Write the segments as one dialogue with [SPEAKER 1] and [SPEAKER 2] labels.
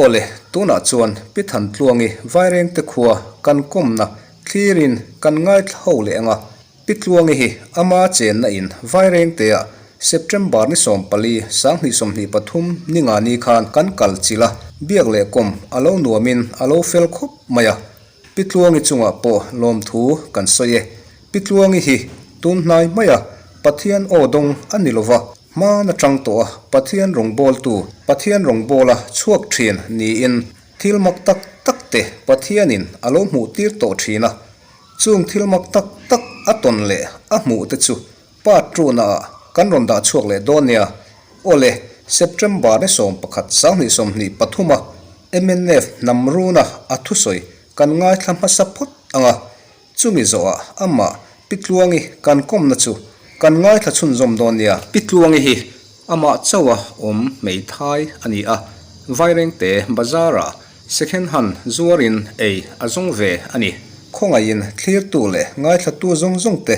[SPEAKER 1] Awle, tunah chuan Pi Thantluangi Vairengte khua kan kawmna thlirin kan ngaithla ho leh ang a. Pi Tluangi hi ama chenna in Vairengteah September ni 14, 2023 ni nga ni khan kan kal chilh a, biak leh kawm a lo nuamin a lo fel khawp mai a. Pi Tluangi chungah pawh lawmthu kan sawi e. Pi Tluangi hi tun hnai maia Pathian aw dawng a ni lova, hman atang tawh a Pathian rawngbawltu, Pathian rawngbawla chhuak thin niin thil mak tak tak te Pathianin a lo hmuh tir tawh thin a. Chung thil mak tak tak a tawn leh a hmuh te chu Part two-na ah kan rawn dah chhuak leh dawn nia. Awle, September ni 11 2023 a mnf hnam runa a thusawi kan ngaithla hmasa phawt ang a, chumi zawhah amah Pi Tluangi kan kawmna chu kan ngaithla chhunzawm dawn nia. Pi Tluangi hi amah chauha awm hmeithai a ni a, Vairengte bazar-ah second hand zuarin ei a zawng ve a ni. Khawngaihin thlirtu leh ngaithlatu zawng zawngte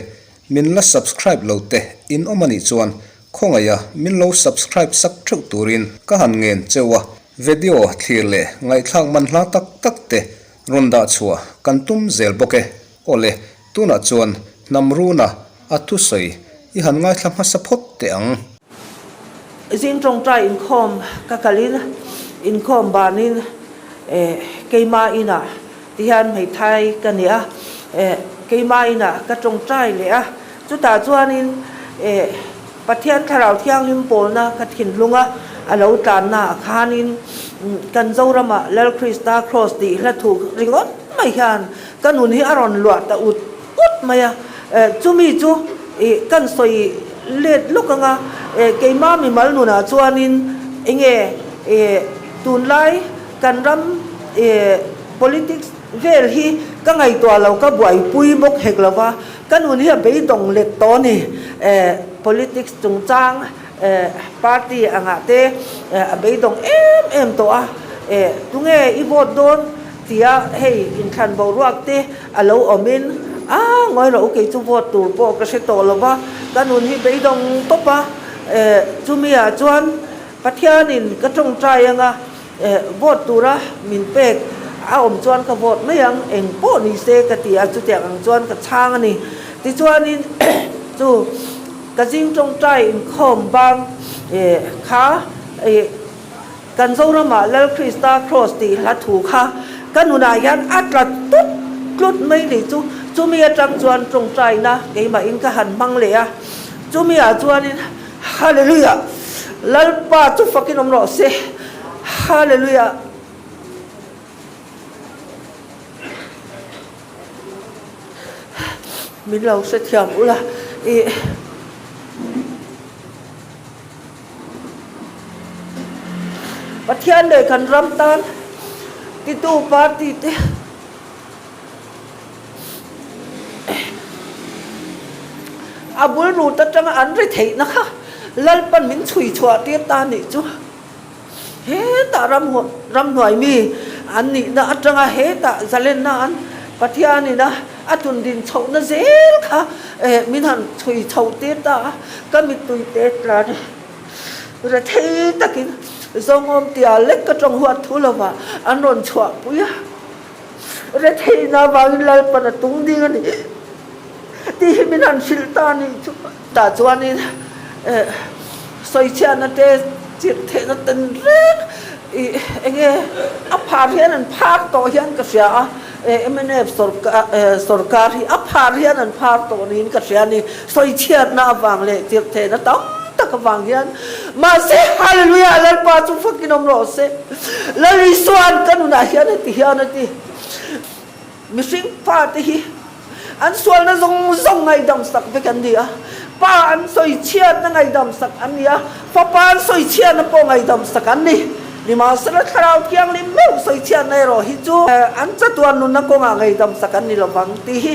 [SPEAKER 1] Min la subscribe lo te in awm anih chuan khawngaiha min lo subscribe sak theuh turin ka han ngen cheu a, video thlir leh ngaihthlak man hla tak tak te rawn dah chhuah kan tum zel bawk e. Awle, tunah chuan hnam runa a thusawi i han ngaithla hmasa phawt teh ang.
[SPEAKER 2] Zing tawngtai inkhawm ka kalin inkhawm banin keima inah Tihian hmeithai ka ni a, eh, keimah inah ka tawngtai leh a, chutah chuanin, eh, Pathian Thlarau Thianghlim pawlna ka thinlung a, a lo tlanna ah khanin, kan Zoramah Lal Krista Kraws tih hla thu ringawt mai hian ka nun hi a rawn luah ta ut ut mai a, eh, chumi chu ih kan sawi let lawk ang a, eh, keimah mimal nunah chuanin enge, eh, tunlai kan ram, eh, Politics vel hi ka ngaihtuah lo, ka buaipui bawk hek lo va, ka nun hi a beidawng let tawh a ni. Politics chungchang party angah te a beidawng em em tawh a, tunge i vote dawn tia hei inthlan boruak te a lo awmin a ngawi rawh u kei chu vote tur pawh ka hre tawh lo va, ka nun hi beidawng tawp a, chumi ah chuan Pathianin ka tawngtai anga Vote tura min pek a awm chuan ka vote mai ang, eng pawh ni se ka ti a, chutiang ang chuan ka chhang a ni. Tichuanin chu ka zing tawngtai inkhawm bang kha kan Zoramah Lal Krista Kraws tih hla thu kha ka nunah hian a tla tut tlut mai ni chu, chumi atang chuan tawngtaina keimahin ka han hmang leh a, chumi ah chuanin Hallelujah! Lalpa chu fakin awm rawh se. Hallelujah! Min lo hrethiam ula i Pathian leh kan ram tan titu party te A bul rut atanga an ri theihna kha Lalpan min chhui chhuah tir ta nih chu. Hetah ram ramhnuai mi an nihna atanga hetah zalenna an Pathianin a a tundin chhohna zel kha min han chhui chho tir ta a, ka mittui te tla ni. Rethei takin Zawngawm tia lek ka tawng huat thu lovah an rawn chhuahpui a. Retheihna avangin Lalpan a tung ding a ni tih hi min han hrilh ta a nih chu. Tah chuanin sawichhiatna te chirh theihna ten reng ih enge a phar hian an phar tawh hian ka hria a, mnf sawrkar hi a phar hian an phar tawh niin ka hria a ni. Sawichhiatna avang leh chirh theihna tam tak avang hian mahse Hallelujah Lalpa chu fakin awm rawh se. Lal Isua'n ka nunah hian heti hian a ti, Mihring fate hi an sualna zawng zawng ngaihdam sak vek an ni a, Pa an sawi chhiatna ngaihdam sak an ni a, Fapa an sawi chhiatna pawh ngaihdam sak an ni. Nimahsela Thlarau Thianghlim meuh sawi chhiatna erawh hi chu an chatuan nunna kawngah ngaihdam sak an ni lovang tih hi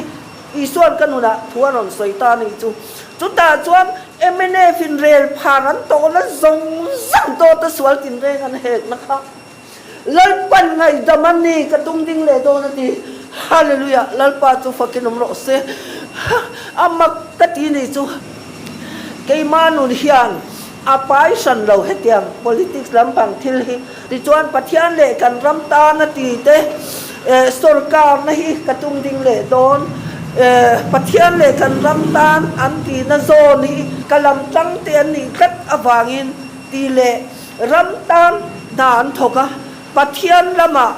[SPEAKER 2] Isua'n ka nunah thu a rawn sawi ta a nih chu. Chutah chuan mnf in rel phar an tawhna zawng zawng dawt a sual tinreng an hekna kha Lalpan ngaihdam a ni ka tum ding leh dawn a ti. Hallelujah! Lalpa chu fakin awm rawh se. A mak ka ti nih chu. Keima nun hian a pai hran lo hetiang politics lampang thil hi. Tichuan Pathian leh kan ram tana ti te sorkarna hi ka tum ding leh dawn. Pathian leh kan ram tan an tihna zawn hi ka lam tang te an nih tlat avangin ti leh ram tan hna an thawk a. Pathian lamah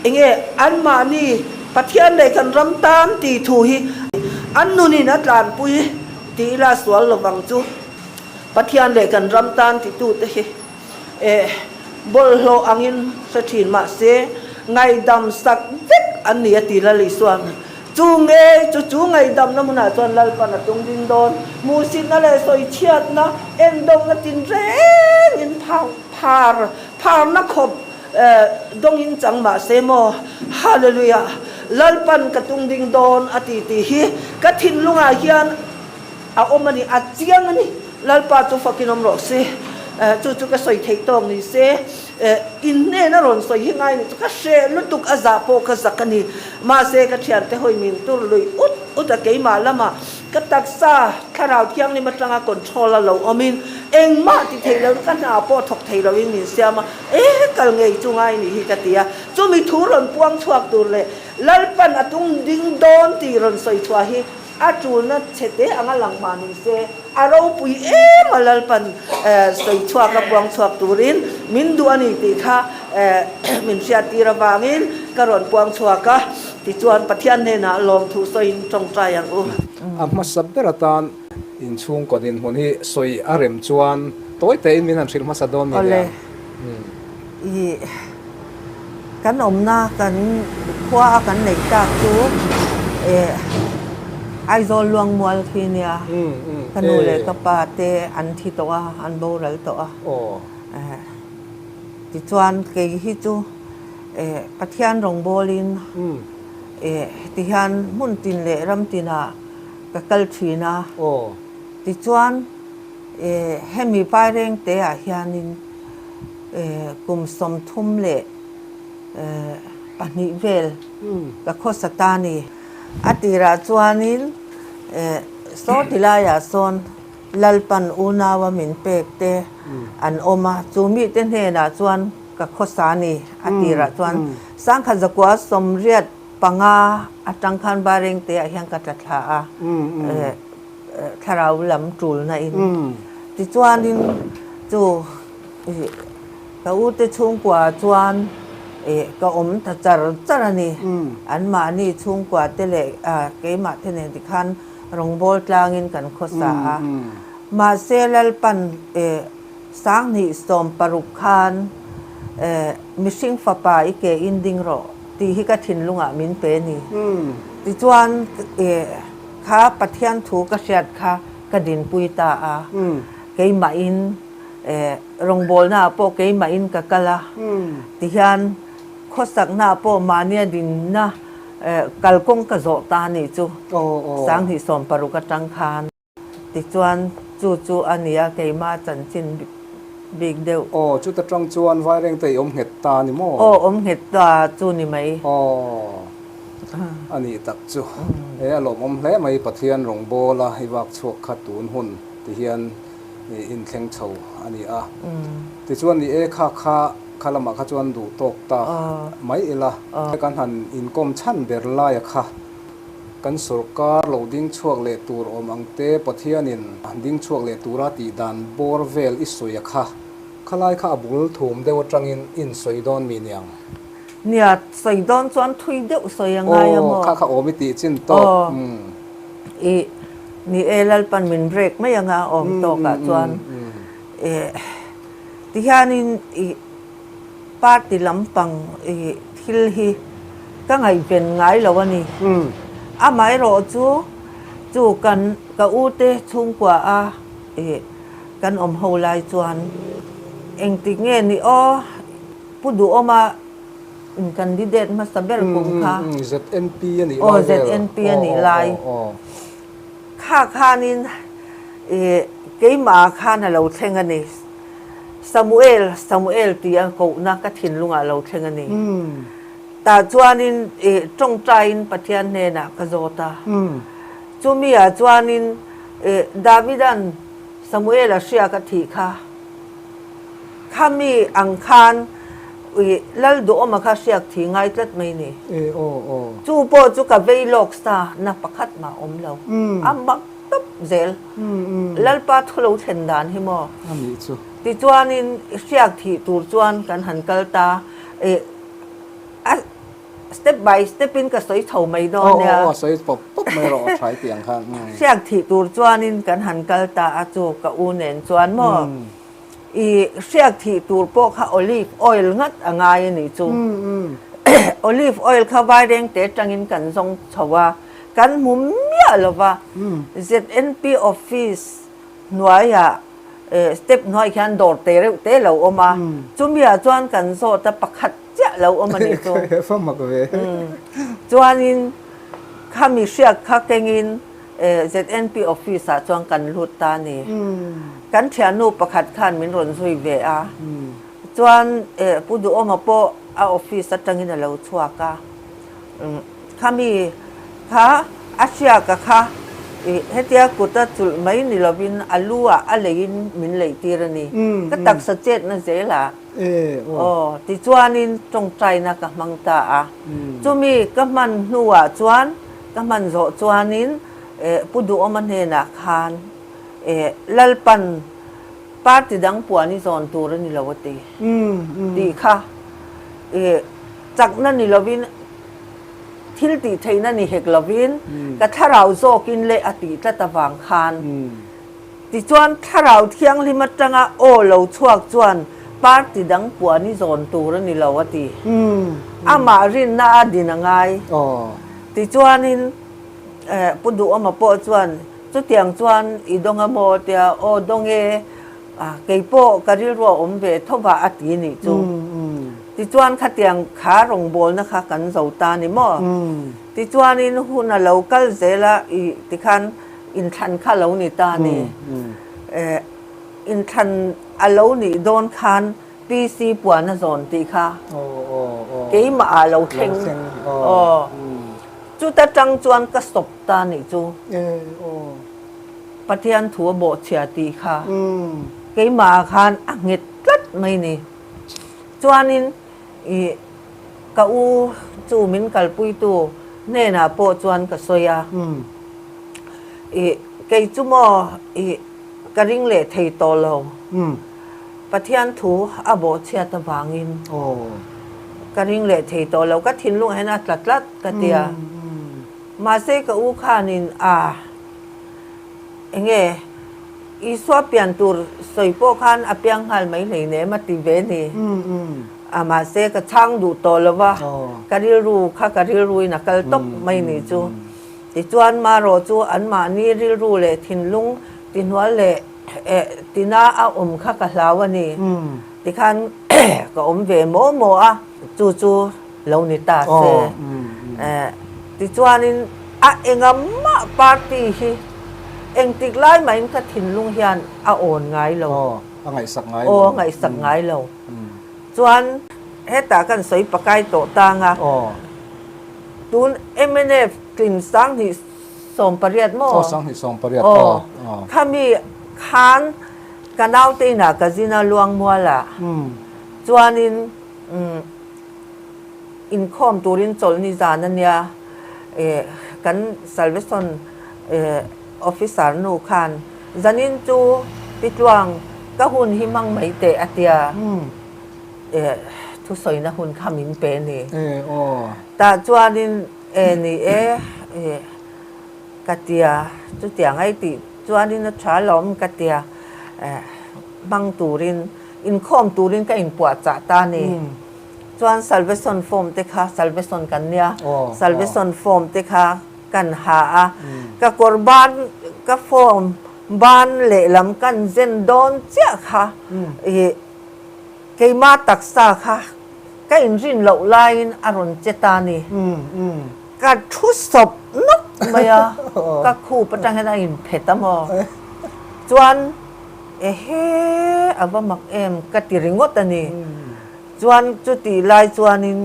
[SPEAKER 2] enge anmahni Pathian leh kan ram tan tih thu hi an nunin a tlanpui tih ila sual lovang chu. Pathian leh kan ram tan titute hi Eh, bawlhhlawh angin hre thin mahse, ngaihdam sak vek an ni a ti Lal Isuan. Chu nge chu chu ngaihdamna hmunah chuan Lalpan a tung ding dawn. Hmuhsitna leh sawichhiatna, endawkna tinrengin phar phar pharna khawp dawngin chang mahse maw, Hallelujah, Lalpan ka tung ding dawn a ti tih hi ka thinlungah hian A awm a ni, a chiang a ni. Lalpa chu fakin awm rawh se. Chu chu ka sawi theih tawk ni se. In hnena rawn sawi hi ngai ni chu ka hreh lutuk a zah pawh ka zak a ni. Mahse ka thiante hawi min tur lui ut ut a keimah lamah ka taksa thlarau thianghlim atanga control a lo awmin engmah ti thei loin ka hna pawh thawk thei loin min siam a, e kal ngei chu ngai ni hi ka ti a. Chumi thu rawn puang chhuak tur leh Lalpan a tung ding dawn tih rawn sawi chhuah hi A tulna chhe te anga lang mah ni se, a ropui em a Lalpan sawi chhuak a puang chhuak turin min duh a ni tih kha min hriattir avangin ka rawn puang chhuak a, tichuan Pathian hnenah lawmthu sawiin tawngtai ang u.
[SPEAKER 1] A hmasa ber atan inchhungkaw dinhmun hi sawi a rem chuan tawi tein min han hrilh hmasa dawn ni le
[SPEAKER 2] Awle.
[SPEAKER 1] ang.
[SPEAKER 2] Ih. Kan awmna kan khua a kan neih tak chu eh Aizawl Luangmual khi nia ka nu leh ka pa te an thi tawh a, an boral tawh a. Eh tichuan kei hi chu eh Pathian rawngbawlin eh tihian hmun tin leh ram tinah ka kal thin a. Tichuan eh hemi Vairengte ah hianin Kum 32 vel ka khawsa ta ni. A tirah chuanin saw ti laiah sawn Lalpan unaua min pek te an awm a, chu mite hnenah chuan ka khawsa a ni. A tirah chuan 1985 atang khan Vairengteah hian ka tla thla a. Thlarau lam tulna in. Tichuanin chu ka ute chhungkua chuan ka awm ta char char a ni. Anmahni chhungkua te leh keimah te nen tikhan rawngbâwl tlangin kan khawsa a. Mahse Lalpan 2016 khan mihring fapa i ke in ding rawh tih hi ka thinlungah min pe a ni. Tichuan Kha Pathian thu ka hriat kha ka dinpui ta a, keimahin rawngbawlnaah pawh keimahin ka kal a, tihian khawsaknaah pawh mahnia dinna kalkawng ka zawh ta a nih chu, 2016 atang khan. Tichuan chu chu a nia keimah chanchin bik deuh.
[SPEAKER 1] Aw, chuta tang chuan Vairengte i awm nghet ta a ni maw?
[SPEAKER 2] Aw, awm nghet ta chu ni mai.
[SPEAKER 1] Aw, a nih tak chu. He a lawmawm hle mai Pathian rawngbawla i vak chhuak kha tun hun ti hian i inthleng chho a ni a. Tichuan ni e kha kha kha lamah kha chuan duh tawk ta mai ila. Kan han inkawm chhan ber laia kha. Kan sorkar lo ding chhuak leh tur awm ang te Pathianin ding chhuak leh tura tih dan bawr vel i sawi a kha. Khalai kha a bul thum deuh atangin in sawi dawn mi niang?
[SPEAKER 2] Nia, sawi dawn chuan thui deuh sawi a ngai a maw?
[SPEAKER 1] Aw, kha kha awm i tih chin tawk.
[SPEAKER 2] Aw, i ni e Lalpan min break mai anga awm tawkah chuan e tihianin i Party lampang i thil hi ka ngaihven ngai lo a ni. Amaherawh chu chu kan ka ute chhungkua a i kan awm ho lai chuan engtik nge ni aw Pu Duhawma in candidate hmasa ber kum kha.
[SPEAKER 1] ZNP a nih lai vel.
[SPEAKER 2] Aw ZNP a nih lai. Kha khanin i keimah khan a lo thleng a ni. Samuel, Samuel tih a kohna ka thinlungah lo thleng a ni. Tah chuanin i tawngtaiin Pathian hnenah ka zawt a. Chumi ah chuanin Davida'n Samuela hriak a thih kha, khami ang khan Lalduhawma kha hriak thi ngai tlat mai ni. Chu pawh chu ka vei lawk sa na pakhat mah awm lo. A mak tawp zel. Lalpa thu lo thlen dan hi maw? Tichuanin hriak thih tur chuan kan han kal ta. A step by step in ka sawi chho mai dawn nia.
[SPEAKER 1] Aw aw sawi pawp pawp mai rawh a tha i tih ang khan.
[SPEAKER 2] Hriak thih tur chuanin kan han kal ta a chu ka u nen chuan maw i hriak thih tur pawh kha olive oil ngat a ngai a nih chu. Olive oil kha vaireng te tangin kan zawng chho a, kan hmu miah lo va. ZNP office hnuaiah step hnuai khian dawr te reuh te lo awm a, chumiah chuan kan zawt a pakhat chiah lo awm a nih chu. Chuanin khami hriak kha kengin ZNP office ah chuan kan lut ta a ni. Kan thiannu pakhat khan min rawn zui ve a, chuan Pu Duhawma pawh a office atangin a lo chhuak a. Khami kha a hriaka kha i hetia kut a chulh mai ni lovin a lu ah a leiin min leih tir a ni. Ka taksa chetna zel ah aw tichuanin tawngtaina ka hmang ta a. Chumi ka hman hnu ah chuan ka hman zawh chuanin Pu Duhawma hnenah khan Lalpan party dang puan i zawn tur a ni lo a ti tih kha i chakna ni lovin thil tih theihna ni hek lovin ka thlarau zawkin leh a tih tlat avang khan tichuan thlarau thianghlim atanga aw lo chhuak chuan party dang puan i zawn tur a ni lo a ti. Amah rinna a din a ngai. Tichuanin Pu Duhawma pawh chuan chutiang chuan i dawng a maw tia aw dawng e kei pawh ka rilru a awm ve tho va a ti nih chu. Tichuan khatiang kha rawngbawlna kha kan zo ta ni maw? Tichuanin hun a lo kal zel a i tikhan inthlan kha lo ni ta ni. Inthlan a lo nih dawn khan PC puan a zawn tih kha keimah ah lo thleng aw. Chuta tang chuan ka stop ta nih chu. Pathian thu a bawhchhia tih kha keimah ah khan a nghet tlat mai ni. Chuanin ih ka u chu min kalpuitu hnenah pawh chuan ka sawi a, ih kei chu maw ih ka ring leh thei tawh lo, Pathian thu a bawhchhiat avangin ka ring leh thei tawh lo, ka thinlungah hian a tla tlat ka ti a, mahse ka u khanin a Enge Isua pian tur sawi pawh khan a piang nghal mai hleinem a ti ve ni. A mahse ka chhang duh tawh lo va, ka rilru kha ka rilruin a kal tawp mai ni chu. Tichuan marawh chu anmahni rilru leh thinlung tihnual leh tina a awm kha ka hlau a ni. Tikhan ka awm ve maw maw a, chu chu lo ni ta se. Tichuanin a engamah party hi engtik lai mahin ka thinlung hian a awn ngai lo.
[SPEAKER 1] Aw, a ngaihsak ngai lo.
[SPEAKER 2] Aw, a ngaihsak ngai lo. Chuan hetah kan sawi pakai tawh tang a, tun mnf tlin 2018 maw?
[SPEAKER 1] Aw, 2018, aw.
[SPEAKER 2] Khami khan ka naute inah ka zin a Luangmualah chuanin Inkhawm turin chawlhni zan a nia, kan Salvation officer nu khan zanin chu Pitluang ka hun hi hmang mai teh a tia, thusawina hun kha min pe a ni. Tah chuanin e ni e ka tia, chutiang ai tih chuanin a tha lawm ka tia, hmang turin inkhawm turin ka inpuahchah ta a ni. Chuan salvation form te kha salvation kan nia salvation form te kha kan ha a ka kawr ban ka form ban lehlam kan zen dawn chiah kha ih keima taksa kha ka inrin loh laiin a rawn che ta a ni ka thu sawp nawk mai a ka khup atang hian a inphet a maw chuan ehe a va mak em ka ti ringawt a ni. Chuan chutih lai chuanin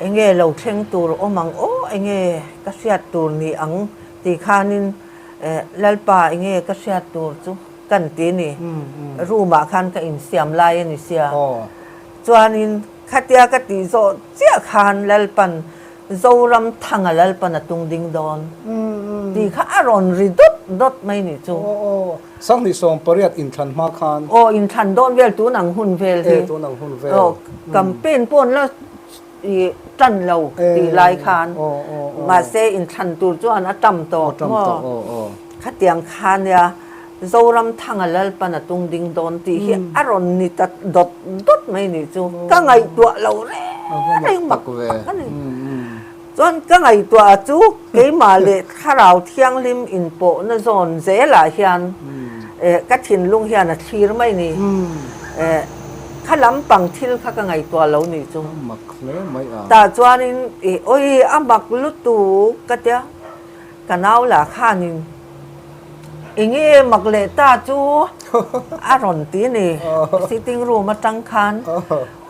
[SPEAKER 2] enge lo thleng tur awm ang aw, enge ka hriat tur ni ang tih khanin Lalpa enge ka hriat tur chu kan ti ni. Room ah khan ka insiam lai a ni sia. Chuanin khatia ka tih zawh chiah khan Lalpan Zoram thanga Lalpan a tung ding dawn tih kha a rawn ri dawt dawt mai ni chu.
[SPEAKER 1] Sanghnih 18 inthlan hma khan.
[SPEAKER 2] Aw inthlan dawn vel tun ang hun vel hi.
[SPEAKER 1] E tun ang hun vel.
[SPEAKER 2] Aw campaign pawh an la i tan lo tih lai khan mahse inthlan tur chuan a tam tawh maw? Khatiang kha nia Zoram thanga Lalpan a tung ding dawn tih hi a rawn ni ta dawt dawt mai nih chu ka ngaihtuah lo reng reng mak tak a ni. Chuan ka ngaihtuah chu keimah leh Thlarau Thianghlim inpawhna zawn zelah hian ka thinlung hian a thlir mai ni. Kha lampang thil kha ka ngaihtuah lo nih chu.
[SPEAKER 1] A mak hle mai a.
[SPEAKER 2] Tah chuanin i awi a mak lutuk ka tia ka nau lah khanin enge mak leh ta chu a rawn ti ni sitting room atang khan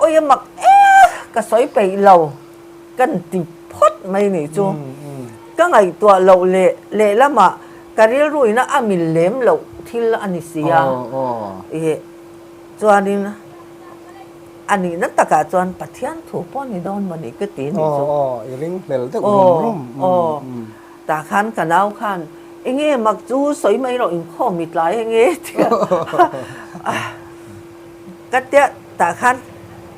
[SPEAKER 2] awi a mak e ka sawi peih lo. Kan ti phawt mai nih chu. Ka ngaihtuah loh leh lehlamah ka rilruina a mil lem loh thil a ni si a. Ih, chuanin a nihna takah chuan Pathian thu pawh ni dawn maw ni ka ti nih chu. Aw, aw, tah khan ka nau khan enge mak chu sawi mai rawh inkhawm i tlai enge tia. Ka tia tah khan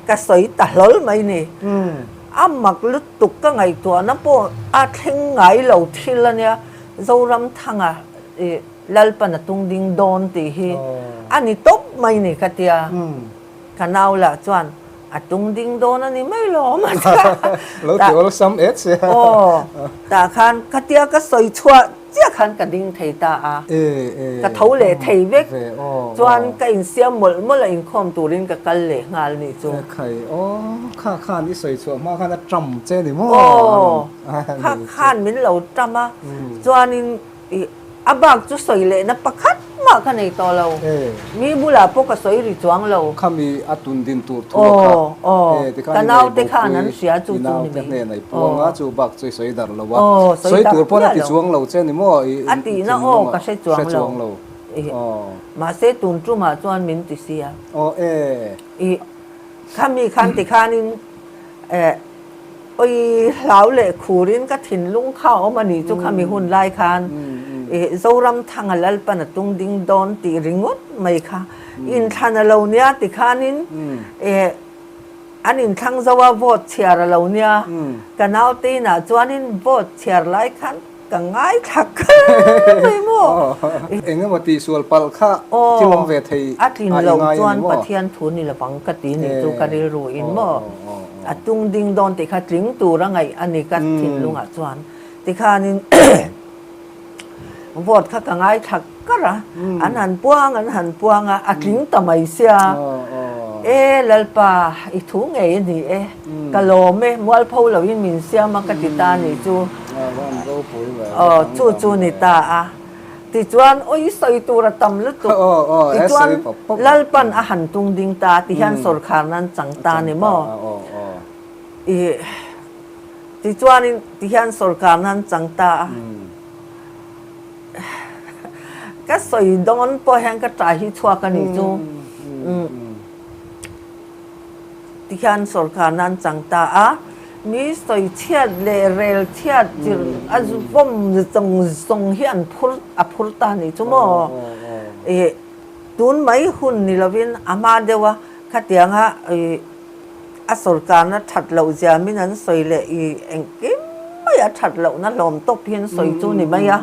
[SPEAKER 2] ka sawi ta hlawl mai ni. A mak lutuk ka ngaihtuahna pawh a thleng ngai lo thil a nia. Zoramthanga i Lalpan a tung ding dawn tih hi a ni tawp mai ni ka tia. Ka nau lah chuan a tung ding dawn a ni mai lawm a tia.
[SPEAKER 1] Lo ti awlsam et sia.
[SPEAKER 2] Aw, tah khan ka tia ka sawi chhuah chiah khan ka ding thei ta a, ka tho leh thei vek. Chuan ka insiam mawlh mawlh a inkhawm turin ka kal leh nghal nih chu.
[SPEAKER 1] Khai aw, kha khan i sawi chhuah hma khan a ṭam che ni maw?
[SPEAKER 2] Aw, kha khan min lo ṭam a, chuanin i A bak chu sawi lehna pakhat mah ka nei tawh lo. Mi bulah pawh ka sawi ri chuang lo.
[SPEAKER 1] Khami a tun din tur thu a kha.
[SPEAKER 2] Aw,
[SPEAKER 1] Tikhan
[SPEAKER 2] ka
[SPEAKER 1] i
[SPEAKER 2] naute khan an
[SPEAKER 1] ngaihbawpui
[SPEAKER 2] hria chu
[SPEAKER 1] i
[SPEAKER 2] chu ni
[SPEAKER 1] naute
[SPEAKER 2] mai.
[SPEAKER 1] hnenah i puang a, chu bak chu i sawi darh lo a.
[SPEAKER 2] Aw, sawi
[SPEAKER 1] Sawi
[SPEAKER 2] darh
[SPEAKER 1] tur pawn a
[SPEAKER 2] miah
[SPEAKER 1] ti
[SPEAKER 2] lo.
[SPEAKER 1] chuang lo che ni maw? I
[SPEAKER 2] A tihna aw
[SPEAKER 1] thinlungah
[SPEAKER 2] ka hre
[SPEAKER 1] hre
[SPEAKER 2] chuang lo.
[SPEAKER 1] chuang lo. Aw.
[SPEAKER 2] Mahse tun tumah chuan min ti sia.
[SPEAKER 1] Aw e.
[SPEAKER 2] I khami khan tikhanin eh. Awi hlau leh khurin ka thinlung kha a awm a nih chu khami hun lai khan i Zoramthanga Lalpan a tung ding dawn tih ringawt mai kha inthlan a lo nia ti khanin i an inthlang zo a vote chhiar a lo nia ka naute inah chuanin vote chhiar lai khan Ka ngaithla kher mai maw?
[SPEAKER 1] Eng emaw tihsual palh kha thil awm ve thei
[SPEAKER 2] a tlin loh chuan Pathian thu ni lovang ka ti nih chu ka rilru in maw? A tung ding dawn tih kha tling tur a ngaih a ni ka thinlungah chuan. Tikhanin vote kha ka ngaithla kar a, an han puang an han puang a, a tling ta mai sia. E Lalpa i thu ngei a ni e. Ka lawm e, mualpho loin min siam a ka ti ta ni chu. Aw, chu chu ni ta a. Tichuan, awi sawi tur a tam lutuk. Tichuan, Lalpan a han tung ding ta ti hian sawrkhar nan chang ta ni maw? Ih, tichuanin ti hian sawrkhar nan chang ta a. Ka sawi dawn pawh hian ka ṭah hi chhuak a nih chu. Tihian sorkar nan chang ta a, mi sawi chhiat leh rel chhiat chirh a vawm zawng zawng hi an phur a phur ta nih chu maw? Ih tun mai hun ni lovin a hma deuh a khatianga ih a sorkarna that loh zia min an sawi leh ih engkim mai a that lohna hlawm tawp hi an sawi chu ni mai a.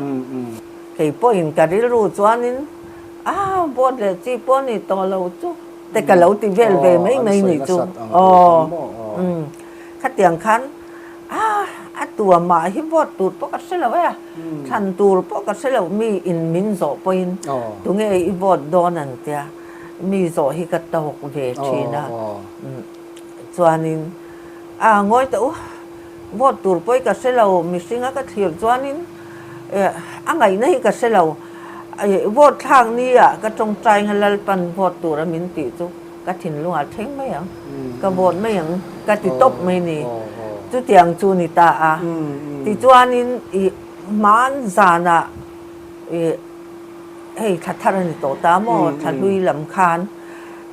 [SPEAKER 2] Kei pawhin ka rilru chuanin a vote leh chi pawh ni tawh lo chu. Te ka lo ti vel ve mai mai nih chu. Aw umm khatiang khan a a tua mah hi vote tur pawh ka hre lo e a, thlan tur pawh ka hre lo mi in min zawh pawhin tunge i vote dawn an tia mi zawh hi ka tawk ve thin a umm chuanin a ngawi teh u vote tur pawh hi ka hre lo mihringa ka thlir chuanin A ngaihna hi ka hre lo. Vote thlak ni ah ka tawngtai nga Lalpan vote tur a min tih chu ka thinlung ah thleng mai ang. Ka vote mai ang ka ti tawp mai ni. Chutiang chu ni ta a. Tichuanin i hman zanah i. Ih hei thla thar a ni tawh ta maw thla hlui lam khan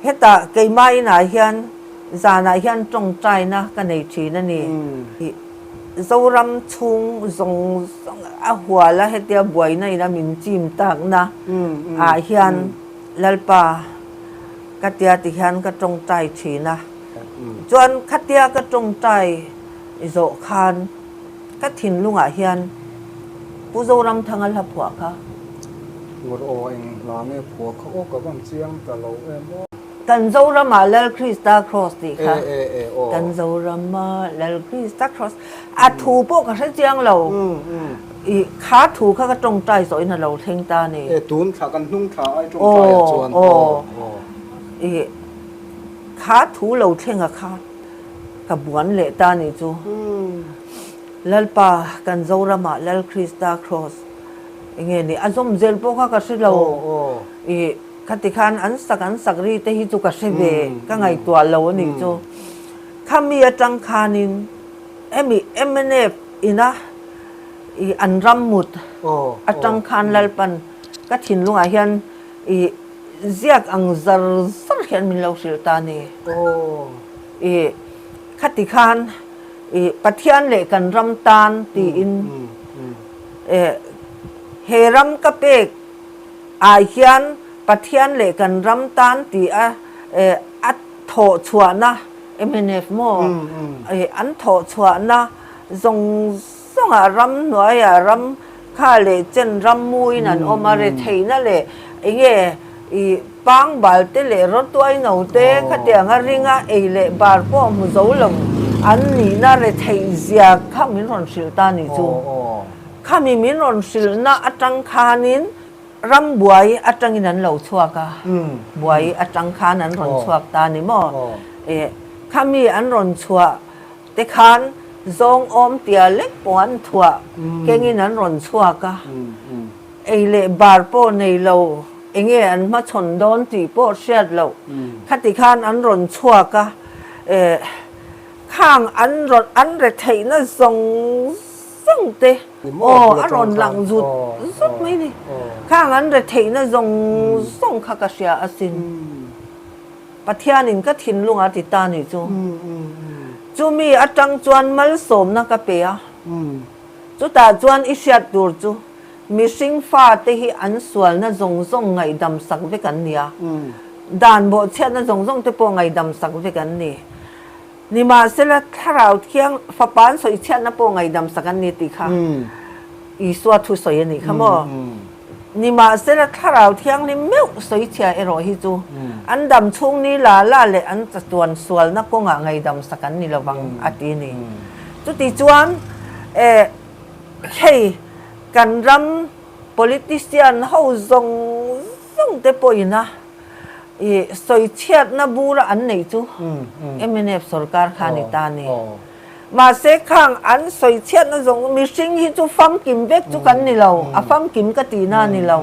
[SPEAKER 2] hetah keimah inah hian zanah hian tawngtaina ka nei thin a ni. Ih Zoram chhung zawng zawng a hual a hetia buaina ina min chim takna ah hian Lalpa ka tia ti hian ka tawngtai thin a. Chuan khatia ka tawngtai zawh khan Ka thinlungah hian Pu Zoramthanga hla phuah kha.
[SPEAKER 1] Ngur aw eng hla nge phuah kha aw ka van chiang ta lo em aw.
[SPEAKER 2] Kan Zoramah Lal Krista Kraws tih kha. Kan Zoramah Lal Krista Kraws a thu pawh ka hre chiang lo. I kha thu kha ka tawngtai zawhin a lo thleng ta a ni.
[SPEAKER 1] E tun thla kan hnung thla ai tawngtai ah chuan
[SPEAKER 2] aw. I kha thu lo thlenga kha. Ka buan leh ta nih chu. Lalpa kan Zoramah Lal Krista Kraws enge ni a zawm zel pawh kha ka hre lo. I khati khan an sak an sak ri te hi chu ka hre ve ka ngaihtuah lo a nih chu. Khami atang khanin hemi mnf ina i an ram mut atang khan Lalpan ka thinlungah hian i Ziak ang zar zar hian min lo hrilh ta a ni. I khati khan i Pathian leh kan ram tan tiin he ram ka pek ah hian Pathian leh kan ram tan ti a a thawh chhuahna mnf maw an thawh chhuahna zawng zawngah ram hnuaiah ram kha leh chen ram muin an awm a, retheihna leh enge ih pangbal te leh rawtuai no te khatianga ringa ei leh bar pawh hmu zo lo an nihna retheih zia kha min rawn hrilh ta ni chu. Khami min rawn hrilhna atang khanin ram buai atangin an lo chhuak a, buai atang khan an rawn chhuak ta ni maw? Ih khami an rawn chhuah Te khan zawng awm tia lek pawh an thuah kengin an rawn chhuak a, ei leh bar pawh nei lo, enge an hmachhawn dawn tih pawh hriat loh khati khan an rawn chhuak a, eh khang an rawn an retheihna zawng zawng te aw a rawn lang zut zut mai ni, khang an retheihna zawng zawng kha ka hria asin. Pathianin ka thinlung a ti ta nih chu. Chumi atang chuan malsawmna ka pe a. Chutah chuan i hriat tur chu mihring fate hi an sualna zawng zawng ngaihdam sak vek an ni a. Dan bawhchhiatna zawng zawng te pawh ngaihdam sak vek an ni. Nimahsela Thlarau Thiang Fapa an sawichhiatna pawh ngaihdam sak an ni tih kha Isua thu sawi a nih kha maw? Nimahsela Thlarau Thianghlim meuh sawichhia erawh hi chu an dam chhung ni la la leh an chatuan sualna kawngah ngaihdam sak an ni lovang a ti a ni. Chuti chuan eh hei kan ram politician ho zawng zawng te pawhin a I sawichhiatna bura an neih chu mnf sorkar kha a ni ta a ni. Mahse khang an sawichhiatna zawng mihring hi chu famkim vek chu kan ni lo, a famkim ka tihna a ni lo.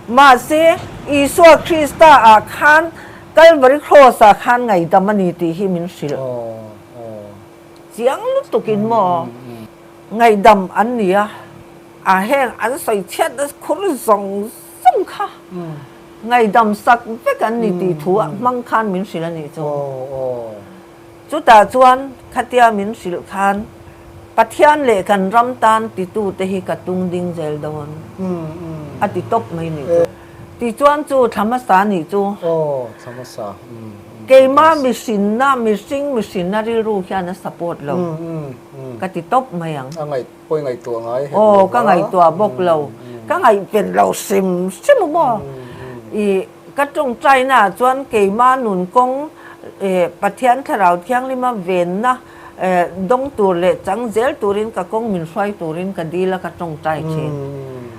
[SPEAKER 2] Mahse Isua Krista ah khan Kalvari Cross ah khan ngaihdam a ni tih hi min hrilh chiang lutukin maw ngaihdam an ni a, a heng an sawichhiatna khur zawng zawng kha Ngaihdam sak vek an ni tih thu a hmang khan min hrilh a nih chu. Chutah chuan khatia min hrilh khan Pathian leh kan ram tan titute hi ka tung ding zel dawn a ti tawp mai nih chu. Tichuan chu thla hmasa nih chu. Keimah mihrinna, mihring mihrinna rilru hian a support lo ka ti tawp mai ang.
[SPEAKER 1] Pawi ngaihtuah ngai
[SPEAKER 2] hek lo va. Aw, ka ngaihtuah bawk lo. Ka ngaihven lo hrim hrim a maw? I ka tawngtaina ah chuan keimah nun kawng Pathian Thlarau Thianghlima venna dawng tur leh chang zel turin ka kawng min hruai turin ka dil a ka tawngtai thin.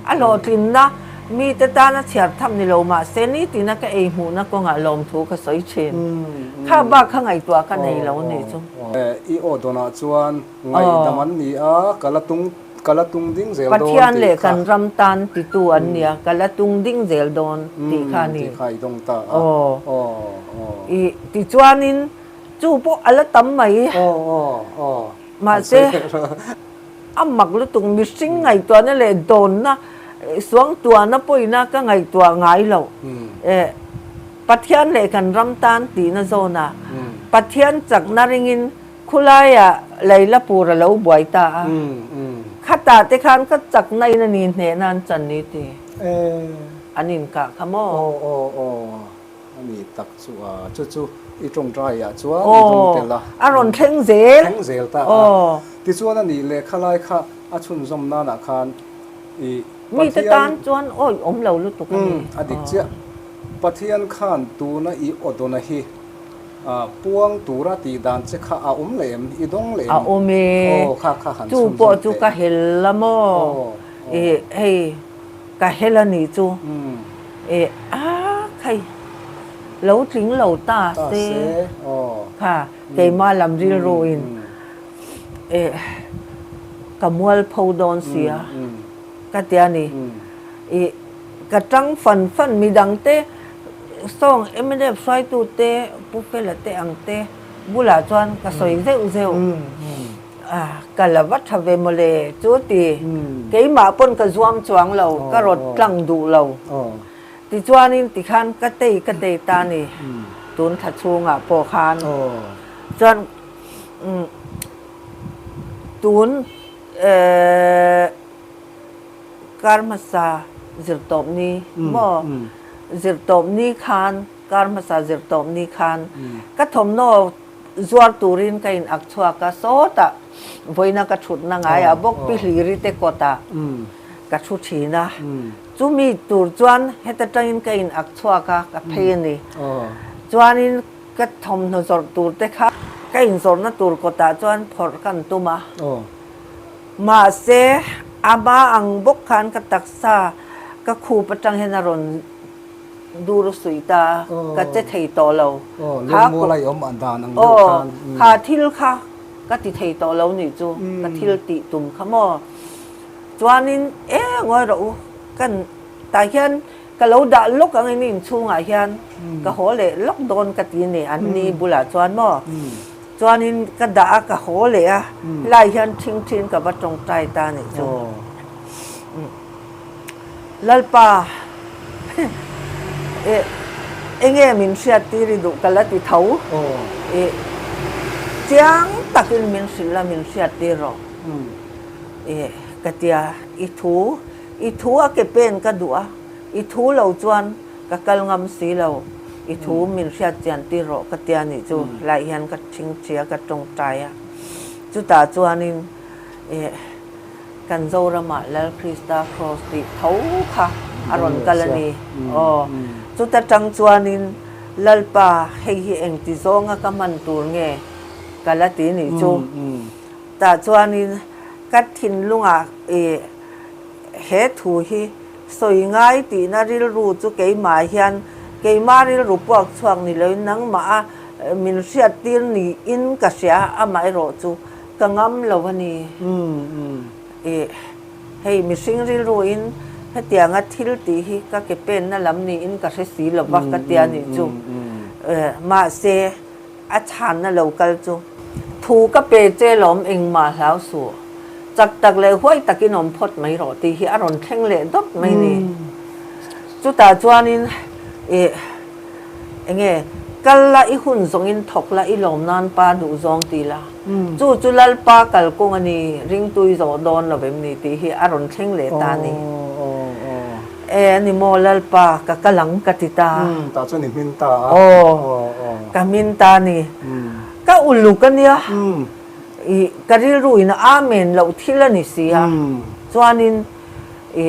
[SPEAKER 2] A hlawhtlinna mite tana chhiar tham ni lo mahse nitina ka ei hmuhna kawngah lawmthu ka sawi thin. Kha bak kha ngaihtuah ka nei lo nih chu.
[SPEAKER 1] I aw dawnah chuan Ngaihdam an ni a, ka la tung, ka la tung ding zel dawn
[SPEAKER 2] Pathian leh kan ram tan titu an ni a, ka la tung ding zel dawn tih kha a ni.
[SPEAKER 1] Tih kha i dawng ta a. Aw. Aw,
[SPEAKER 2] aw. I tichuanin chu pawh a la tam mai.
[SPEAKER 1] Aw, aw, aw.
[SPEAKER 2] Mahse, a mak lutuk mihring ngaihtuahna leh dawnna. Suangtuahna pawina ka ngaihtuah ngai lo. Pathian leh kan ram tan tihna zawnah Pathian chakna ringin khulaiah Lailapur a lo buai ta a. Khatah te khan ka chakna in a ni hnehna an chan ni ti an inkah kha maw?
[SPEAKER 1] Aw aw aw a ni tak chu a chu chu i tawngtai ah chuan i dawng tel a.
[SPEAKER 2] A rawn thleng zel.
[SPEAKER 1] Thleng zel ta a. Tichuan a nih lehkha lai kha a chhunzawm nanah khan i
[SPEAKER 2] Mite
[SPEAKER 1] Pathian
[SPEAKER 2] tan chuan awih awm lo lutuk a ni.
[SPEAKER 1] Umm a dik chiah. Pathian khan tuna i awdawna hi puang tura tih dan che kha a awm leh em? I dawng leh em?
[SPEAKER 2] A awm e.
[SPEAKER 1] Aw kha kha han
[SPEAKER 2] Chu
[SPEAKER 1] chhunzawm
[SPEAKER 2] pawh chu
[SPEAKER 1] teh.
[SPEAKER 2] ka hel la maw?
[SPEAKER 1] Aw
[SPEAKER 2] I
[SPEAKER 1] aw.
[SPEAKER 2] hei ka hel a nih chu.
[SPEAKER 1] Umm.
[SPEAKER 2] I a khai lo tling lo ta
[SPEAKER 1] Ta
[SPEAKER 2] se.
[SPEAKER 1] se aw.
[SPEAKER 2] Kha keimah lam rilru in. Eh, ka mualpho dawn sia ka ti a ni. Ih, ka tang fan fan midangte sawng mnf hruaitute Pu Fela te ang te bulah chuan ka sawi zeuh zeuh. Ah, ka la va tha ve mawle chu ti. Keimah pawn ka zuam chuang lo, ka rawt tlang duh lo. Tichuanin tikhan ka tei ka tei ta ni, tun thla chhungah pawh khan chuan. Tun kar hmasa zirtawp ni maw? Zirtawp ni khan, kar hmasa zirtawp ni khan ka thawmhnaw zuar turin ka in ak chhuak a, sawtah vawiina ka thutna ngaiah bawk pi hliri te kawtah ka thu thin a. Chumi tur chuan heta tangin ka in ak chhuak a, ka phei a ni. Chuanin Ka thawmhnaw zawrh tur te kha ka inzawrhna tur kawtah chuan phawrh ka an tum a. Mahse, a hma ang bawk khan ka taksa ka khup atang hian a rawn dur suih ta a, ka che thei tawh lo. Kha thil kha ka ti thei tawh lo nih chu, ka thil tih tum kha maw. Chuanin, e ngawi rawh u, kan tah hian Ka lo dah lawk ang in inchhungah hian ka haw leh lawk dawn ka ti ni an ni bulah chuan maw chuanin ka dah a ka haw leh a helai hian thing thin ka va tawngtai ta nih chu Lalpa eh enge min hriat tir i duh ka la ti tho eh chiang takin min hrilh a min hriat tir rawh eh ka tia i thu I thu a ke pen ka duh a, i thu lo chuan ka kal ngam si lo, i thu min hriat chian tir rawh ka tia nih chu lai hian ka thingthia ka tawngtai a. Chutah chuanin eh kan Zoramah Lal Krista Kraws tih tho kha a rawn kal a ni. Aw, chuta tang chuanin Lalpa hei hi engti zawnga ka hman tur nge ka la ti nih chu. Tah chuanin ka thinlungah eh He thu hi sawi ngai tihna rilru chu keimah hian keimah rilru puak chhuak ni loin nangmah a min hriattir niin ka hria a, amaherawh chu ka ngam lo a ni. Ih, hei mihring rilruin hetianga thil tih hi ka ke penna lam niin ka hre si lo va ka tia nih chu. Mahse, A chhanna lo kal chu thu ka pe che lawm engmah hlau suh, chak tak leh huai takin awm phawt mai rawh tih hi a rawn thleng leh dawt mai ni. Chutah chuanin ih enge kal la i hun zawngin thawk la i lawm nan pa duh zawng ti la, chu chu Lalpa kalkawng a ni ringtui zawh dawn lo em ni tih hi a rawn thleng leh ta a ni. E a ni maw Lalpa ka kal ang ka ti ta.
[SPEAKER 1] Umm tah chuan i hmin ta a.
[SPEAKER 2] Aw ka hmin ta a ni. Ka uluk a nia. I ka rilru in amen loh thil a ni si a. Chuanin i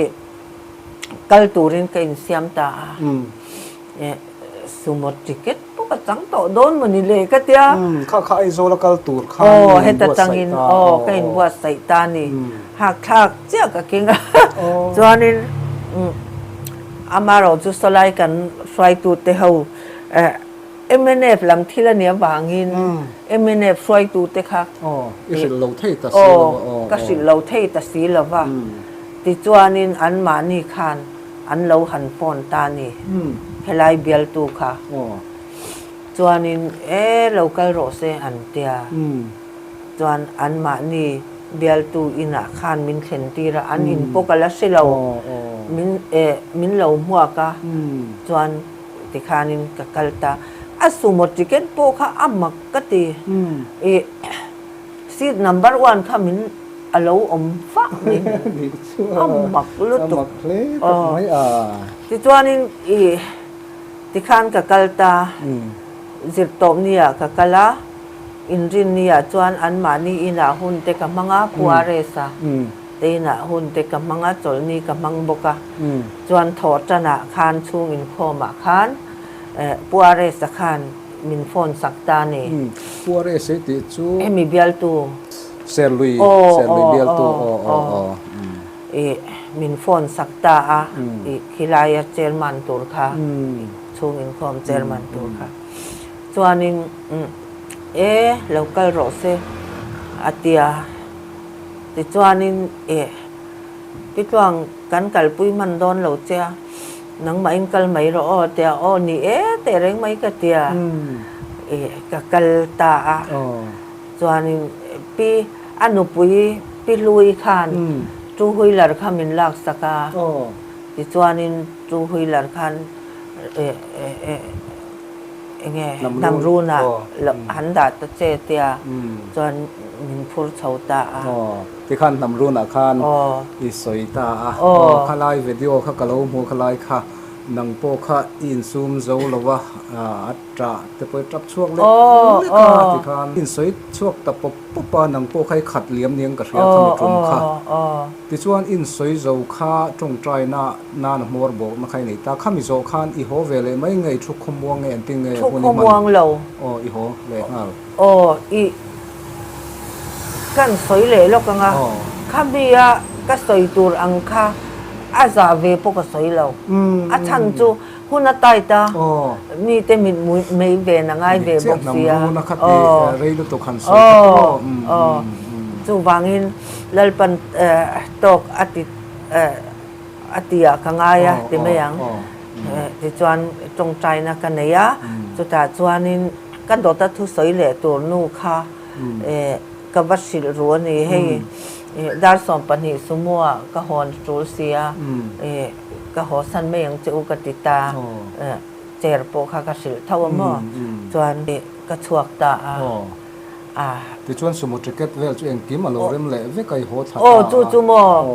[SPEAKER 2] kal turin ka insiam ta a. E sumo ticket pawh ka chang tawh dawn maw ni le ka tia.
[SPEAKER 1] Umm kha kha Aizawl a kal tur khan i inbuatsaih ta.
[SPEAKER 2] Aw ka inbuatsaih ta a ni. Hakthlak chiah ka keng a. Chuanin amaherawh chu sawlai kan hruaitute ho mnf lam thil a nih avangin mnf hruaitute kha
[SPEAKER 1] i hrilh lo thei ta si lo a.
[SPEAKER 2] Ka hrilh lo thei ta si lo va. Tichuanin anmahni khan an lo han phone ta a ni, helai bialtu kha. Chuanin e lo kal rawh se an tia. Chuan anmahni. Bialtu inah khan min thlen tir a, an in pawh ka la hre lo, min eh min lo hmuak a, chuan tikhanin ka kal ta. A sumo ticket pawh kha a mak ka ti, ih seat number one kha min a lo awm vak mai, a mak lutuk. Tichuanin ih tikhan ka kal ta, zirtawpni ah ka kal a. Inrinni-ah chuan anmahni inah hun te ka hmang a, Pu Aresa te inah hun te ka hmang a, chawlhni ka hmang bawk a. Chuan thawhtanah khan chhung inkhawmah khan Pu Aresa khan min phone sak ta a ni.
[SPEAKER 1] Pu Aresa i tih chu.
[SPEAKER 2] Hemi bialtu.
[SPEAKER 1] Serlui, Serlui bialtu, aw aw aw.
[SPEAKER 2] I min phone sak ta a, i khilaia chairman tur kha, chhung inkhawm chairman tur kha. Chuanin, E, lo kal rawh se, a ti a. Tichuanin, E, Pitluang, kan kalpui hman dawn lo che a, nangmahin kal mai rawh aw, a ti a. Aw, ni e, teh reng mai ka ti a. E, ka kal ta a. Chuanin, Pi, a nupui Pi Hlui khan two wheeler kha min laksak a. Tichuanin, two wheeler khan e, e, e, Enge hnam runah han dah ta che tia chuan min phur chho ta a.
[SPEAKER 1] Aw, tikhan hnam runah khan i sawi ta a. Aw, khalai video kha ka lo hmu khalai kha nang pawh kha i insum zo lo a, a ṭah te pawh i ṭap chhuak lek lek a tikhan i insawi chhuak ta pawp pawp a, nang pawh kha i khat liam nia ka hria kha mi ṭum kha. Tichuan insawi zo kha tawngtaina nana hmawr bawkna kha i nei ta. Khami zawh khan i haw ve leh mai nge i thu khawmuang nge engtin nge
[SPEAKER 2] hun i hman? Thu khawmuang lo.
[SPEAKER 1] Aw i haw leh nghal.
[SPEAKER 2] Aw i kan sawi leh lawk ang a, khami a ka sawi tur ang kha a zah ve pawh ka sawi lo. A chhan chu hun a tight a, mite mit mei ven a ngai ve bawk si a. Aw, aw, chuvangin Lalpan tawk a ti a ti ah ka ngai a ti mai ang. Tichuan tawngtaina ka nei a, chutah chuanin ka dawta thusawi leh tur nu kha Ka va hrilh ru a ni. Hei dar 12 sumua ka hawn tul si a, ka haw san mai ang che u ka ti ta. Chair pawh kha ka hrilh tho a maw? Chuan ka chhuak ta a.
[SPEAKER 1] Tichuan sumo ticket vel chu engkim a lo rem leh vek a i haw thla ta
[SPEAKER 2] a. Aw chu chu maw?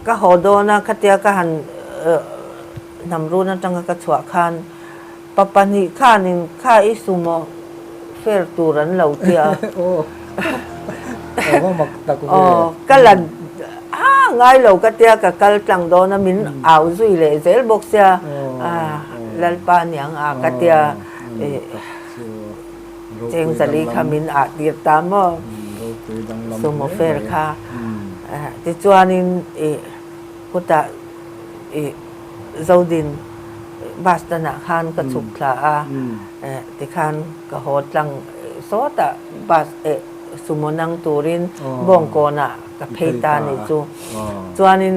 [SPEAKER 2] Ka haw dawn a, khatia ka han hnam run atanga ka chhuah khan Pa pahnih khanin kha i sumo fer tur an lo tia. Aw ka la a ngai lo ka tia ka kal tlang dawn a min au zui leh zel bawk sia a Lalpa niang a ka tia Chengzali kha min ah tir ta maw sumo fer kha tichuanin i khutah i Zodin bus stand ah khan ka chhuk thla a, tikhan ka haw tlang sawtah bus eh sumo nang turin Bawngkawn ah ka phei ta ni chu. Chuanin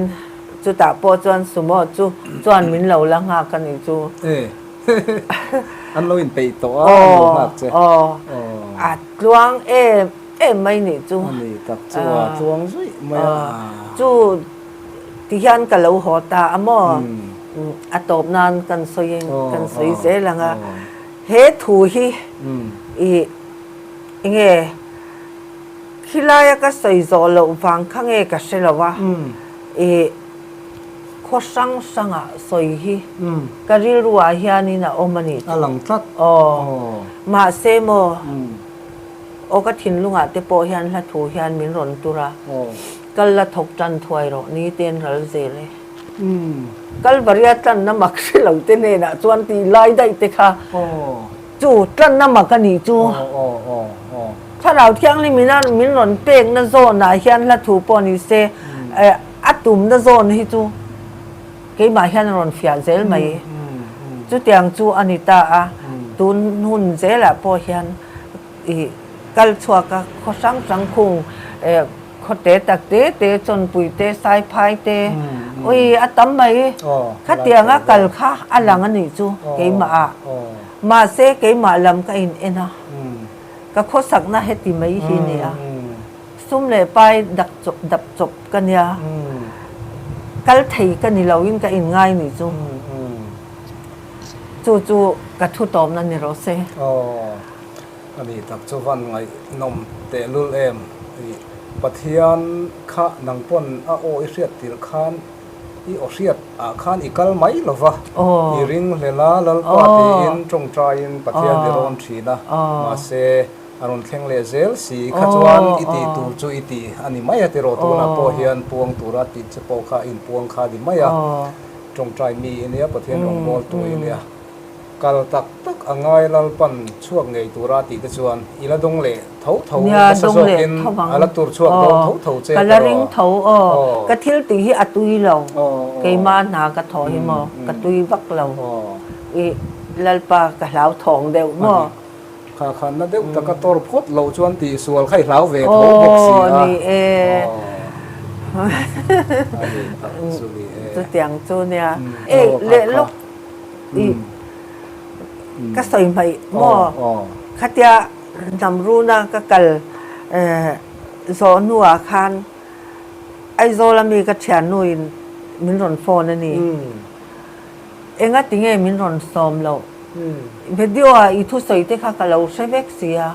[SPEAKER 2] chutah pawh chuan sumo chu chuan min lo la nghak a ni chu.
[SPEAKER 1] An lo inpeih tawh a, an lo nghak che.
[SPEAKER 2] Aw, a tluang em em mai ni chu.
[SPEAKER 1] A ni tak chu a tluang zuih mai a.
[SPEAKER 2] Chu Ti hian ka lo haw ta a maw? A tawp nan kan sawi kan sawi zel ang a. He thu hi i enge khilaia ka sawi zawh loh vang kha nge ka hre lo a, i khaw hrang hranga sawi hi ka rilruah hianin a awm a nih chu.
[SPEAKER 1] A lang tlat.
[SPEAKER 2] Aw. Mahse maw, aw ka thinlungah te pawh hian hla thu hian min rawn tur a. Kal la thawk tan thuai rawh ni ten ral zel e. Kalvaria tlanna mak hre lo te hnenah chuan tih lai daih te kha chu tlanna mak a nih chu. Thlarau Thianghlim ina min rawn pekna zawnah hian hla thu pawh ni se a tumna zawn hi chu keimah hian a rawn fiah zel mai. Chutiang chu a ni ta a, tun hun zelah pawh hian i kal chhuak a, khaw hrang hrang khung Khaw te tak te te, chawnpui te, saiphai te, ui a tam mai. Khatianga kal kha a lang a nih chu keimah ah. Mahse keimah lam ka in en a, ka khawsakna heti mai hi nia. Sum leh pai dak chawp dap chawp ka nia. Kal thei ka ni loin ka inngai nih chu. Chu chu ka thu tawmna ni rawh se.
[SPEAKER 1] Aw, a ni tak chu van ngaihnawm tehlul em. Pathian kha nang pawn a aw i hriat tirh khan i aw hriat ah khan i kal mai lo va, i ring hlel a, Lalpa tiin tawngtaiin Pathian i rawn thin a, mahse a rawn thleng leh zel si kha chuan i tih tur chu i ti a ni mai a tiraw tunah pawh hian puang tura tih che pawh kha inpuang kha a ni mai a, tawngtai mi i nia Pathian rawngbawltu i nia. Kal tak tak a ngai Lalpan chhuak ngei tura tih te chuan i la dawng leh tho tho
[SPEAKER 2] Nia,
[SPEAKER 1] nasa
[SPEAKER 2] dawng leh
[SPEAKER 1] zawkin
[SPEAKER 2] tho ang.
[SPEAKER 1] a la tur chhuak dawn
[SPEAKER 2] Aw,
[SPEAKER 1] tho tho che
[SPEAKER 2] ka la
[SPEAKER 1] tiraw?
[SPEAKER 2] ring tho aw.
[SPEAKER 1] Aw.
[SPEAKER 2] Ka thil tih hi a tui lo.
[SPEAKER 1] Aw, aw.
[SPEAKER 2] Keimah hna ka thawh hi maw, ka tui vak lo.
[SPEAKER 1] Aw.
[SPEAKER 2] I Lalpa ka hlau thawng deuh maw?
[SPEAKER 1] A ni. Kha khan na deuh taka tawr phawt loh chuan tihsual kha i hlau ve tho bawk si
[SPEAKER 2] Aw,
[SPEAKER 1] a.
[SPEAKER 2] ni e.
[SPEAKER 1] Aw. A ni tak chu ni e.
[SPEAKER 2] Chutiang chu nia. Ei, leh lawk. I ka sawi hmaih maw? Khatia hnam runa ka kal zawh hnuah khan Aizawl ami ka thiannuin min rawn phone a ni. Enga tinge min rawn sawm loh? Video ah i thusawi te kha ka lo hre vek si a.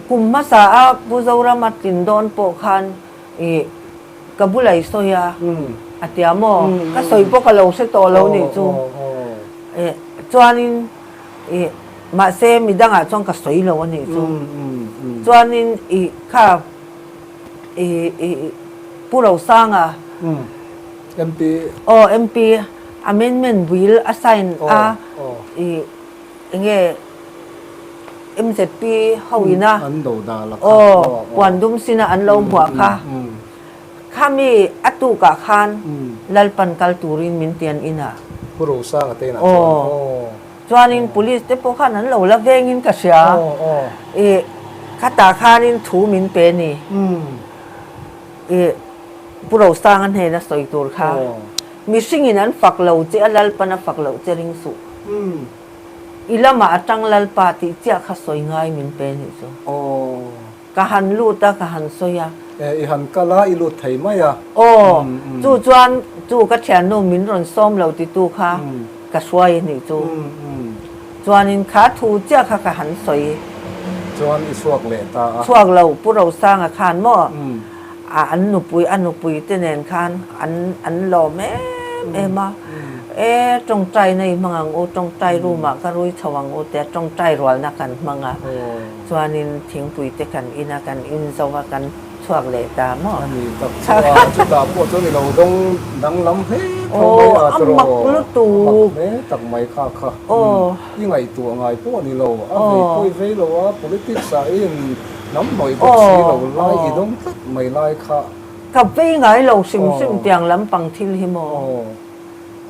[SPEAKER 2] Kum hmasa a Pu Zorama tlin dawn pawh khan i Ka bula i sawi a, a ti a maw? Ka sawi pawh ka lo hre tawh lo nih chu. Chuanin i mahse midangah chuan ka sawi lo a nih chu. Chuanin i kha i i Pu Rosanga
[SPEAKER 1] MP
[SPEAKER 2] aw MP amendment bill a sign a i Enge MZP ho ina aw puan dum sina an lo hmuah kha khami a tukah khan Lalpan kal turin min ti an inah aw chuanin police te pawh khan an lo la vengin ka hria i khatah khanin thu min pe ni i Pu Rosanga hnena sawi tur kha Mihringin an fak lo che a Lalpan a fak loh che ring suh. I lamah a tang Lalpa tih chiah kha sawi ngai min pe nih chu. Ka han lut a, ka han sawi a.
[SPEAKER 1] E, i han kal a, i lut thei mai a.
[SPEAKER 2] Aw, chu chuan chu ka thiannu min rawn sawm lo titu kha ka hruai a nih chu. Chuanin kha thu chiah kha ka han sawi.
[SPEAKER 1] Chuan i chhuak leh ta a.
[SPEAKER 2] Chhuak lo, Pu Rosanga khan maw? A an nupui a nupui te nen khan an an lawm em em a, e tawngtai na i hmang ang u, tawngtai room ah ka rui chho ang u tia tawngtai rualna kan hmang a, chuanin thingpui te kan in a, kan in zo a, kan chhuak leh ta maw?
[SPEAKER 1] A ni tak chu a, chutah pawh chuan i lo dawng danglam hle tho mai a tawrh
[SPEAKER 2] a mak lutuk,
[SPEAKER 1] a mak hle tak mai kha kha, i ngaihtuah ngai pawh a ni lo, a vei pawh i vei lo a, politics ah i in Hnam hnawih bawk si lo lai i dawng tlat mai lai kha.
[SPEAKER 2] Ka vei ngai lo hrim hrim tiang lampang thil hi maw?
[SPEAKER 1] Aw.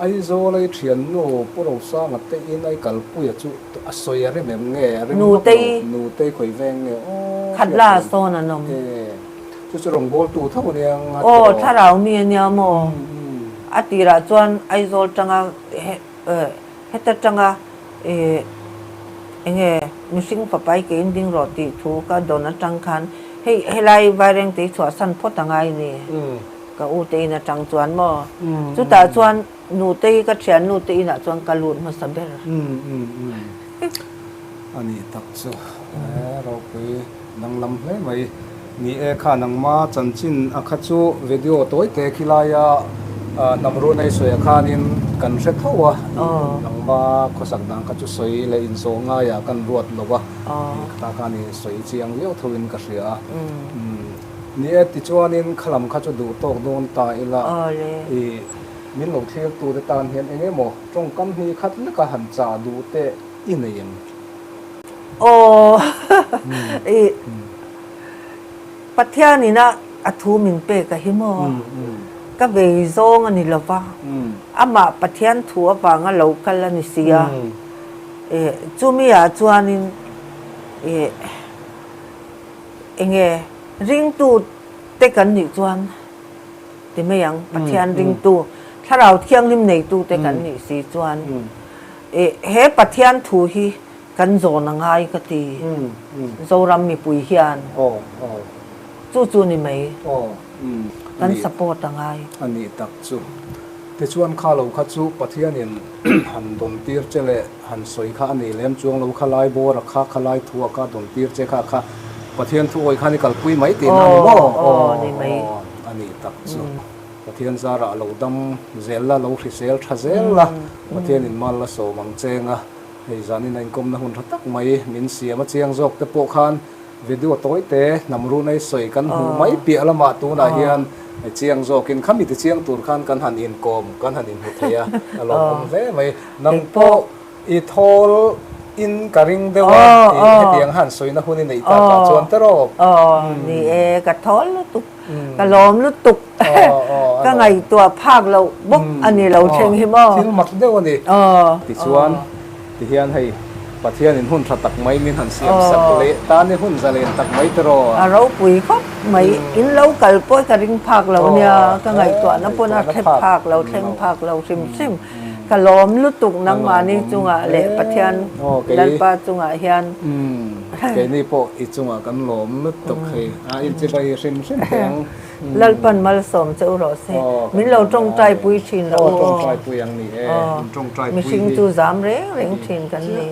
[SPEAKER 1] Aizawl ai thiannu Pu Rosanga te in ai kalpuia chu a sawi a rem em nge a rem vak lo. Nutei khawi veng nge aw.
[SPEAKER 2] Khat la a sawn an awm.
[SPEAKER 1] E. Chu chu rawngbawltu tho a nia nga
[SPEAKER 2] tiraw. Aw thlarau mi a nia maw? A tirah chuan Aizawl tanga Heta tanga ih enge mihring papai ke in ding rawh tih thu ka dawn atang khan hei helai Vairengte i chhuahsan phawt a ngai ni ka u te in atang chuan maw chutah chuan nute hi ka thian nute inah chuan ka lut hmasa ber.
[SPEAKER 1] A nih tak chu ropui danglam hle mai. Ni e kha nangma chanchin a kha chu video tawi te khi laia hnam run ei sawi ah khanin kan hre tho a, nangma khawsak dan kha chu sawi leh inzawh ngaiah kan ruat lo a, tih kha ta khan i sawi chiang viau tho in ka hria a. Ni e tichuanin khalam kha chu duh tawk dawn ta ila i min lo thlir tu te tan hian eng emaw tawngkam hi khat leka han chah duh te i nei em?
[SPEAKER 2] Aw i Pathian ina a thu min pek a hi maw? Ka vei zawng a ni lo va, amah Pathian thu avanga lo kal a ni si a. Chumi ah chuanin i enge ringtu te kan nih chuan ti mai ang, Pathian ringtu, Thlarau Thianghlim neitu te kan nih si chuan i he Pathian thu hi Kan zawn a ngai ka ti. Zoram mipui hian. Chu chu ni mai. Kan support a ngai.
[SPEAKER 1] A nih tak chu. Tichuan kha lo kha chu Pathianin han dawn tir che leh han sawi kha a nih lem chuang lo kha lai bawr a kha kha lai thu a kha dawn tir che kha kha Pathian thu awi khan i kalpui mai tihna a ni maw?
[SPEAKER 2] Aw ni mai.
[SPEAKER 1] A nih tak chu. Pathian zarah lo dam zel la, lo hrisel tha zel la, Pathianin mal la sawm ang cheng a, hei zanin a inkawmna hun tha tak mai min siam a chiang zawk te pawh khan Video tawi te hnam run ei sawi kan hmuh mai piah lamah tunah hian chiang zawkin khami ti chiang tur khan kan han inkawm kan han inhmu thei a, a lawmawm hle mai. Nang pawh i thawl in ka ring deuh a, i hetiang han sawina hun i neih takah chuan teraw?
[SPEAKER 2] Aw, ni e, ka thawl lutuk, ka lawm lutuk, ka ngaihtuah phak loh bawk a ni lo thleng hi maw?
[SPEAKER 1] Thil mak deuh a ni. Tichuan. Tihian hei Pathianin hun tha tak mai min han siam sak leh ta ni hun zalen tak mai tiraw?
[SPEAKER 2] A ropui khawp mai, in lo kal pawh ka ring phak lo nia, ka ngaihtuahna pawn a thlep phak lo, thleng phak lo hrim hrim. Ka lawm lutuk nangmahni chungah leh Pathian Lalpa chungah hian.
[SPEAKER 1] Keini pawh i chungah kan lawm lutuk hei, a inchibai hrim hrim teh ang.
[SPEAKER 2] Lalpan malsawm che u rawh se. Min lo tawngtai pui thin rawh u
[SPEAKER 1] aw. Tawngtai pui ang ni e.
[SPEAKER 2] Mihring chu zam reng reng thin kan ni.